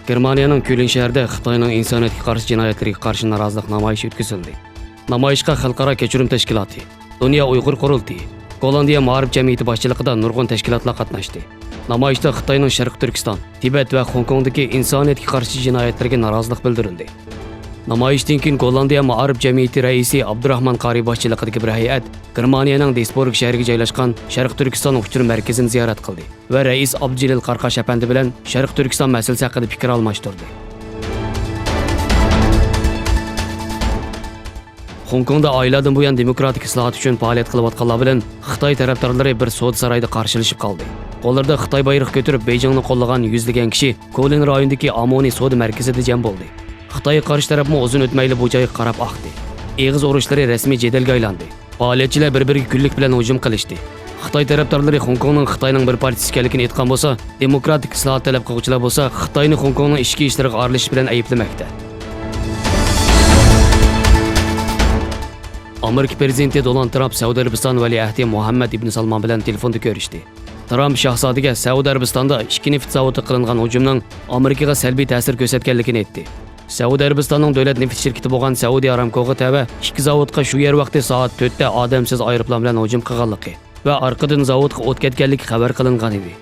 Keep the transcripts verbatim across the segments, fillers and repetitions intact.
گېرمانىيەنىڭ كۆلن شەھىرىدە خىتاينىڭ ئىنسانىيەتكە قارشى جىنايەتلىرىگە قارشى نارازىلىق نامايىشى ئۆتكۈزۈلدى. نامايىشقا خەلقئارا كەچۈرۈم تەشكىلاتى، دۇنيا ئۇيغۇر قۇرۇلتىيى، گوللاندىيە مائارىپ جەمئىيىتى باشچىلىقىدا نۇرغۇن تەشكىلاتلار قاتناشتى. نامايىشتا خىتاينىڭ شەرقىي تۈركىستان، تىبەت ۋە خوڭكوڭدىكى ئىنسانىيەتكە قارشى جىنايەتلىرىگە نارازىلىق بىلدۈرۈلدى. نامايىشتىن كېيىن گوللاندىيە مائارىپ جەمئىيىتى رەئىسى ئابدۇراخمان قارى باشچىلىقىدىكى بىر ھەيئەت گېرمانىيەنىڭ دۇيسبۇرگ شەھىرىگە جايلاشقان شەرقىي تۈركىستان ئۇچۇر مەركىزىنى زىيارەت قىلدى ۋە رەئىس ئابدۇجېلىل قاراقاش ئەپەندى بىلەن شەرقىي تۈركىستان مەسىلىسى ھەققىدە پىكىر ئالماشتۇردى. خوڭكوڭدا ئايلاردىن بۇيان دېموكراتىك ئىسلاھات ئۈچۈن پائالىيەت قىلىۋاتقانلار بىلەن خىتاي تەرەپدارلىرى بىر سودا سارايىدا قارشىلىشىپ قالدى. قوللىرىدا خىتاي بايرىقى كۆتۈرۈپ، بېيجىڭنى قوللىغان يۈزلىگەن كىشى كولىن رايونىدىكى ئامونى سودا مەركىزىدە جەم بولدى. خىتايغا قارشى تەرەپمۇ ئۇزۇن ئۆتمەيلا بۇ جايغا قاراپ ئاقتى. ئېغىز ئۇرۇشلىرى رەسمىي جېدەلگە ئايلاندى. پائالىيەتچىلەر بىر-بىرىگە كۈنلۈك بىلەن ھۇجۇم قىلىشتى. خىتاي تەرەپدارلىرى خوڭكوڭنىڭ خىتاينىڭ بىر پارچىسى ئىكەنلىكىنى ئېيتقان بولسا، دېموكراتىك ئىسلاھات تەلەپ قىلغۇچىلار بولسا خىتاينى خوڭكوڭنىڭ ئىچكى ئىشلىرىغا ئارىلىشىش بىلەن ئەيىبلىمەكتە. ئامېرىكا پىرېزىدېنتى دونالد ترامپ سەئۇدى ئەرەبىستان ۋەلىئەھدى مۇھەممەد ئىبن سالمان بىلەن تېلېفوندا كۆرۈشتى. ترامپ شاھزادىگە سەئۇدى ئەرەبىستاندا ئىككى نېفىت زاۋۇتىغا قىلىنغان ھۇجۇمنىڭ ئامېرىكىغا سەلبىي تەسىر كۆرسەتكەنلىكىنى ئېيتتى. سەئۇدى ئەرەبىستاننىڭ دۆلەت نېفىت شىركىتى بولغان سەئۇدى ئارامكوغا تەۋە ئىككى زاۋۇتقا شۇ يەر ۋاقتى سائەت تۆتتە ئادەمسىز ئايروپىلان بىلەن ھۇجۇم قىلغانلىقى ۋە ئارقىدىن زاۋۇتقا ئوت كەتكەنلىكى خەۋەر قىلىنغان ئىدى.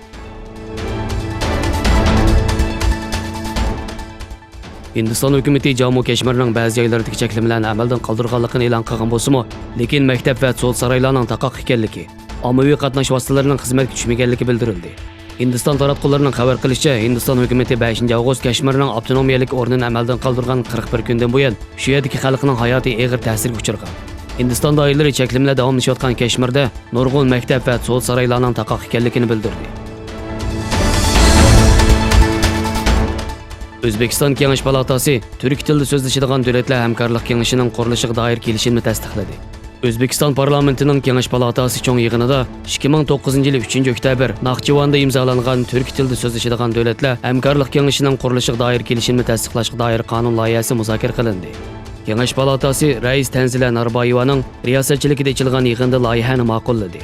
ھىندىستان ھۆكۈمىتى جامۇ كەشمىرنىڭ بەزى جايلىرىدىكى چەكلىمىلەرنى ئەمەلدىن قالدۇرغانلىقىنى ئېلان قىلغان بولسىمۇ، لېكىن مەكتەپ ۋە سودا سارايلارنىڭ تاقاق ئىكەنلىكى، ئاممىۋى قاتناش ۋاسىتىلىرىنىڭ خىزمەتكە چۈشمىگەنلىكى بىلدۈرۈلدى. ھىندىستان تاراتقۇلىرىنىڭ خەۋەر قىلىشىچە، ھىندىستان ھۆكۈمىتى بەشىنچى ئاۋغۇست كەشمىرنىڭ ئاپتونومىيەلىك ئورنىنى ئەمەلدىن قالدۇرغان قىرىق بىر كۈندىن بۇيان، شۇ يەردىكى خەلقنىڭ ھاياتى ئېغىر تەسىرگە ئۇچرىغان. ھىندىستان دائىرىلىرى چەكلىمىلەر داۋاملىشىۋاتقان كەشمىردە نۇرغۇن مەكتەپ ۋە سودا سارايلارنىڭ تاقاق ئىكەنلىكىنى بىلدۈردى. ئۆزبېكىستان كېڭەش پالاتاسى تۈرك تىلىدا سۆزلىشىدىغان دۆلەتلەر ھەمكارلىق كېڭىشىنىڭ قۇرۇلۇشىغا دائىر كېلىشىمنى تەستىقلىدى. ئۆزبېكىستان پارلامېنتىنىڭ كېڭەش پالاتاسى چوڭ يىغىنىدا ئىككى مىڭ توققۇزىنچى يىلى ئۈچىنچى ئۆكتەبىر ناخچىۋاندا ئىمزالانغان تۈرك تىلىدا سۆزلىشىدىغان دۆلەتلەر ھەمكارلىق كېڭىشىنىڭ قۇرۇلۇشىغا دائىر كېلىشىمنى تەستىقلاشقا دائىر قانۇن لايىھەسى مۇزاكىرە قىلىندى. كېڭەش پالاتاسى رەئىس تەنزىلە ناربايېۋانىڭ رىياسەتچىلىكىدە ئېچىلغان يىغىندا لايىھەنى ماقۇللىدى.